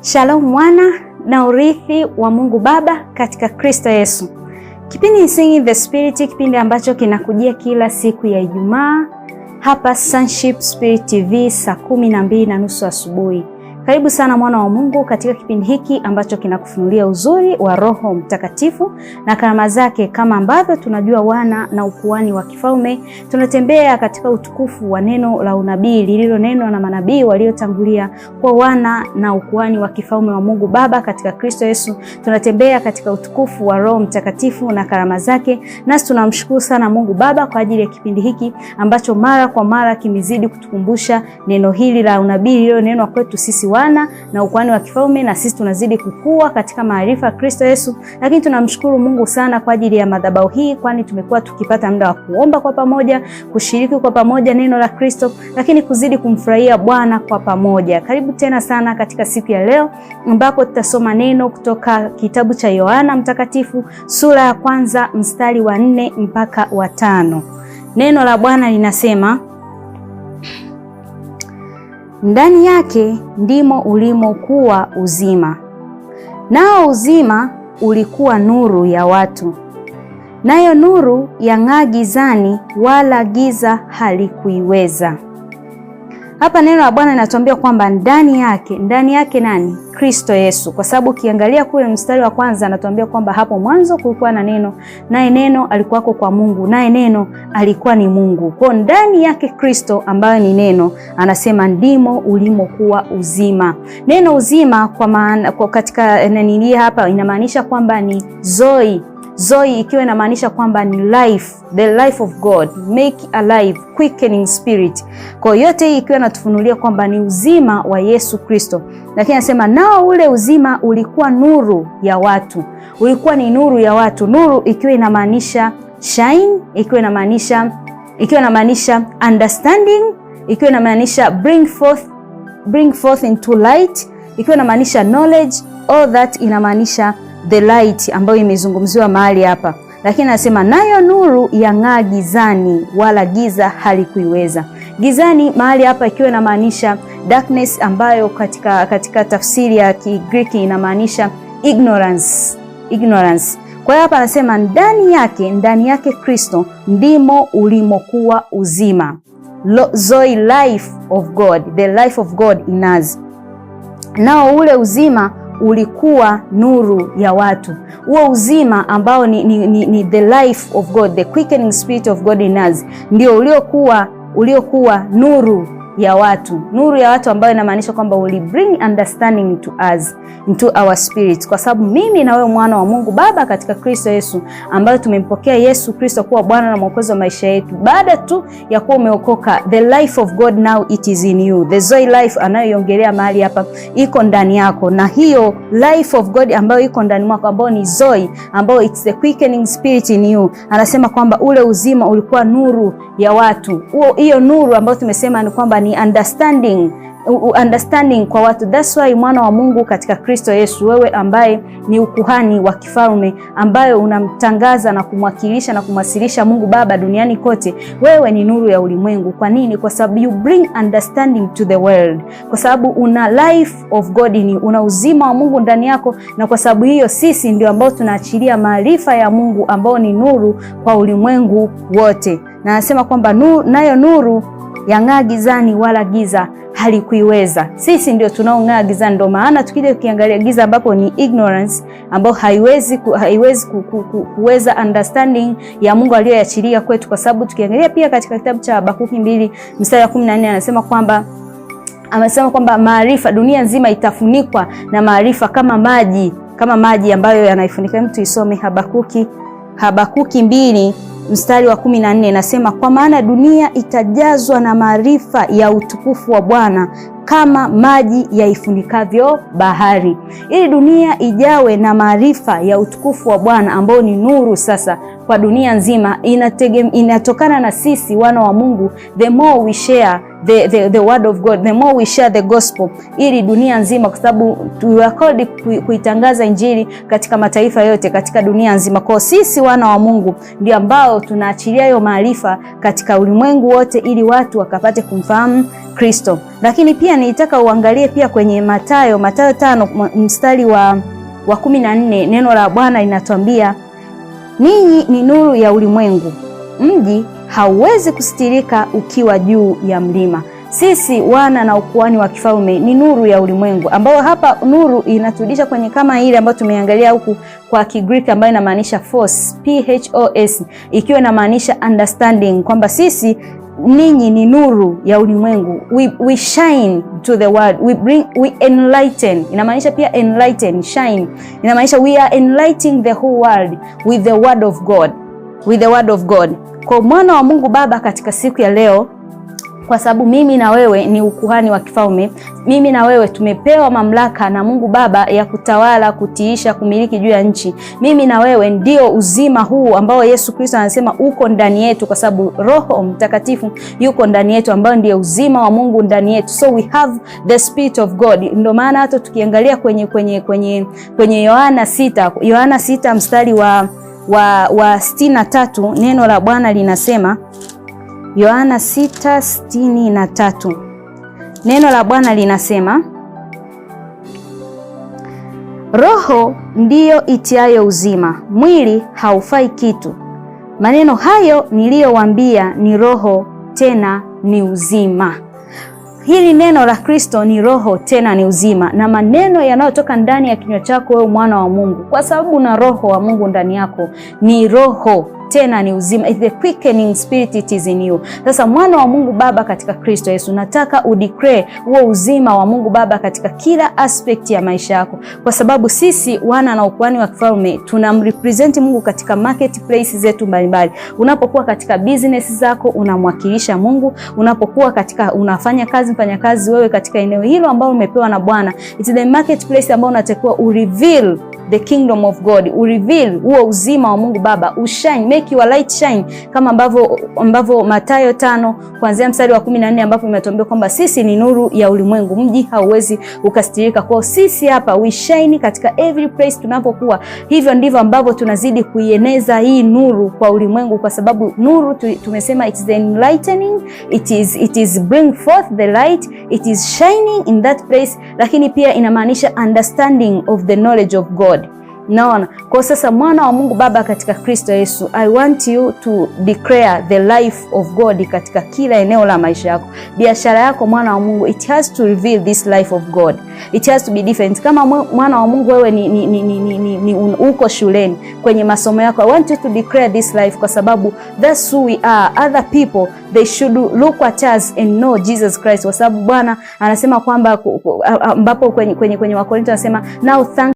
Shalom mwana na urithi wa Mungu Baba katika Kristo Yesu. Kipindi ni Singing in the Spirit, kipindi ambacho kinakujia kila siku ya Ijumaa hapa Sonship Spirit TV saa 12:30 asubuhi. Karibu sana mwana wa Mungu katika kipindi hiki ambacho kinakufunulia uzuri wa Roho Mtakatifu na karama zake. Kama ambavyo tunajua wana na ukuhani wa kifalme, tunatembea katika utukufu wa neno la unabii lililonenwa na manabii waliotangulia kwa wana na ukuhani wa kifalme wa Mungu Baba katika Kristo Yesu. Tunatembea katika utukufu wa Roho Mtakatifu na karama zake, nasi tunamshukuru sana Mungu Baba kwa ajili ya kipindi hiki ambacho mara kwa mara kimezidi kutukumbusha neno hili la unabii lililonenwa kwetu sisi wana na ukuhani wa kifalme, na sisi tunazidi kukua katika maarifa ya Kristo Yesu. Lakini tunamshukuru Mungu sana kwa ajili ya madhabahu hii, kwani tumekuwa tukipata muda wa kuomba kwa pamoja, kushiriki kwa pamoja neno la Kristo, lakini kuzidi kumfurahia Bwana kwa pamoja. Karibu tena sana katika siku ya leo ambapo tutasoma neno kutoka kitabu cha Yohana Mtakatifu sura ya 1 mstari wa 4 mpaka wa 5. Neno la Bwana linasema, ndani yake ndimo ulimokuwa uzima, nao uzima ulikuwa nuru ya watu, nayo nuru yang'aa gizani, wala giza halikuiweza. Hapa neno la Bwana linatuambia kwamba ndani yake nani? Kristo Yesu. Kwa sababu ukiangalia kule mstari wa kwanza anatuambia kwamba hapo mwanzo kulikuwa na neno, naye neno alikuwako kwa Mungu, naye neno alikuwa ni Mungu. Kwa ndani yake Kristo ambaye ni neno, anasema ndimo ulimokuwa uzima. Neno uzima kwa maana kwa katika nani hapa inamaanisha kwamba ni zoe. Zoe ikiwa inamaanisha kwamba ni life, the life of God, make alive, quickening spirit. Kwa yote hii ikiwa inatufunulia kwamba ni uzima wa Yesu Kristo. Lakini anasema nao ule uzima ulikuwa nuru ya watu. Ulikuwa ni nuru ya watu. Nuru ikiwa inamaanisha shine, ikiwa inamaanisha understanding, ikiwa inamaanisha bring forth into light, ikiwa inamaanisha knowledge, all that inamaanisha the light ambayo imezungumziwa mahali hapa. Lakini anasema nayo nuru yang'aa gizani, wala giza halikuiweza. Gizani mahali hapa ikiwa inamaanisha darkness, ambayo katika tafsiri ya Kigiriki inamaanisha ignorance. Ignorance. Kwa hiyo hapa anasema ndani yake Kristo ndimo ulimokuwa uzima. Zoe, life of God, the life of God in us. Nao ule uzima ulikuwa nuru ya watu. Huo uzima ambao ni the life of God, the quickening spirit of God in us, ndio uliokuwa nuru ya watu. Nuru ya watu ambayo inamaanisha kwamba uli bring understanding to us, into our spirit. Kwa sababu mimi na wewe mwana wa Mungu Baba katika Kristo Yesu, ambayo tumempokea Yesu Kristo kuwa Bwana na Mwokozi wa maisha yetu, baada tu ya kuwa umeokoka, the life of God now it is in you. The Zoe life anayoiongelea mahali hapa iko ndani yako, na hiyo life of God ambayo iko ndani mwako, ambayo ni Zoe, ambayo it's the quickening spirit in you, anasema kwamba ule uzima ulikuwa nuru ya watu. Hiyo nuru ambayo tumesema ni kwamba ni understanding kwa watu. That's why mwana wa Mungu katika Kristo Yesu, wewe ambaye ni ukuhani wa kifalme, ambaye unamtangaza na kumwakilisha na kumwasilisha Mungu Baba duniani kote, wewe ni nuru ya ulimwengu. Kwa nini? Kwa sababu you bring understanding to the world, kwa sababu una life of God in you, una uzima wa Mungu ndani yako, na kwa sababu hiyo sisi ndio ambao tunaachilia maarifa ya Mungu ambao ni nuru kwa ulimwengu wote. Na anasema kwamba nayo nuru yang'aa gizani, wala giza halikuiweza. Sisi ndio tunaong'aa gizani. Ndio maana tukija ukiangalia giza ambapo ni ignorance, ambapo haiwezi kuweza understanding ya Mungu aliyoachilia kwetu, kwa sababu tukiangalia pia katika kitabu cha Habakuki 2 mstari wa 14 anasema kwamba amesema kwamba maarifa, dunia nzima itafunikwa na maarifa kama maji ambayo yanaifunika. Mtu isome Habakuki 2 mstari wa 14 nasema, kwa maana dunia itajazwa na maarifa ya utukufu wa Bwana kama maji yaifunikavyo bahari. Ili dunia ijawe na maarifa ya utukufu wa Bwana ambao ni nuru sasa kwa dunia nzima inatokana na sisi wana wa Mungu. The more we share the word of God, the more we share the gospel, ili dunia nzima, kwa sababu we are called kuitangaza injili katika mataifa yote, katika dunia nzima. Kwa sisi wana wa Mungu ndio ambao tunaachilia hayo maarifa katika ulimwengu wote, ili watu wakapate kumfahamu Kristo. Lakini pia nilitaka uangalie pia kwenye Mathayo 5 mstari wa 14, neno la Bwana linatuambia, ninyi ni nuru ya ulimwengu, mji hauwezi kusitirika ukiwa juu ya mlima. Sisi wana na ukuhani wa kifalme ni nuru ya ulimwengu, ambayo hapa nuru inaturudisha kwenye kama ile ambayo tumeangalia huku kwa Kigiriki ambayo inamaanisha phos, Phos, ikiwa inamaanisha understanding, kwamba sisi ninyi ni nuru ya ulimwengu. We shine to the world. We enlighten. Inamaanisha pia enlighten, shine. Inamaanisha we are enlightening the whole world with the word of God. With the word of God. Kwa mwana wa Mungu Baba katika siku ya leo, kwa sababu mimi na wewe ni ukuhani wa kifalme, mimi na wewe tumepewa mamlaka na Mungu Baba ya kutawala, kutiisha, kumiliki juu ya nchi. Mimi na wewe ndio uzima huu ambao Yesu Kristo anasema uko ndani yetu, kwa sababu Roho Mtakatifu yuko ndani yetu, ambao ndio uzima wa Mungu ndani yetu. So we have the spirit of God. Ndio maana hata tukiangalia kwenye Yohana 6 mstari wa 63, neno la Bwana linasema, Yohana 6:63, neno la Bwana linasema, Roho ndiyo itiayo uzima, mwili haufai kitu. Maneno hayo niliyowaambia ni roho tena ni uzima. Hili neno la Kristo ni roho tena ni uzima, na maneno yanayotoka ndani ya kinywa chako wewe mwana wa Mungu, kwa sababu una roho wa Mungu ndani yako, ni roho tena ni uzima. It's the quickening spirit, it is in you. Sasa mwana wa Mungu Baba katika Kristo Yesu, nataka udeclare huo uzima wa Mungu Baba katika kila aspect ya maisha yako, kwa sababu sisi wana na ukuhani wa kifalme tunamrepresent Mungu katika marketplace zetu mbalimbali. Unapokuwa katika business zako unamwakilisha Mungu, unapokuwa katika unafanya kazi, mfanya kazi wewe katika eneo hilo ambalo umepewa na Bwana, it's the marketplace ambao unatakiwa ureveal the kingdom of God, ureveal huo uzima wa Mungu Baba, ushine, make your light shine, kama ambavyo Mathayo 5 kuanzia mstari wa 14 ambapo imetuambia kwamba sisi ni nuru ya ulimwengu, mji hauwezi ukastirika. Kwa sisi hapa we shine katika every place tunapokuwa. Hivyo ndivyo ambavyo tunazidi kuieneza hii nuru kwa ulimwengu, kwa sababu nuru tumesema it is enlightening, it is bring forth the light, it is shining in that place, lakini pia inamaanisha understanding of the knowledge of God. Naona kwa sasa, mwana wa Mungu Baba katika Kristo Yesu, I want you to declare the life of God katika kila eneo la maisha yako. Biashara yako, mwana wa Mungu, it has to reveal this life of God. It has to be different. Kama mwana wa Mungu wewe ni uko shuleni kwenye masomo yako, I want you to declare this life kwa sababu that's who we are. Other people, they should look at us and know Jesus Christ, kwa sababu Bwana anasema kwamba ambapo kwenye Wakorinto anasema now thank